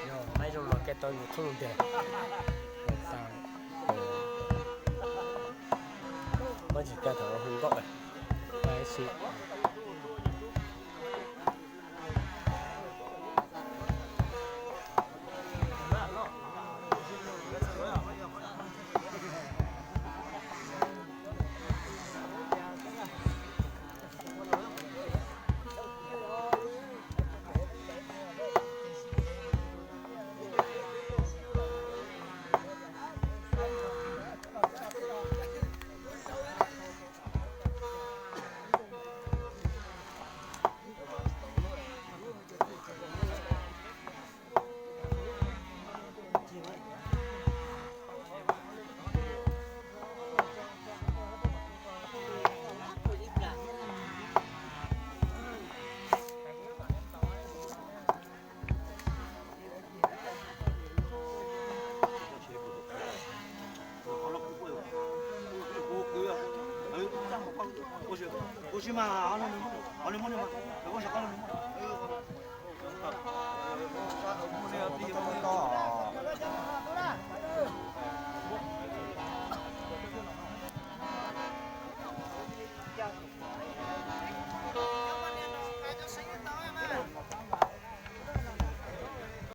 Yog qaib zoo no koj tau yus thooj tiag. Muab tsis kawg thaum hu nkauj. Tab sis Ua si mas, qhov no nws muaj, qhov no nws muaj.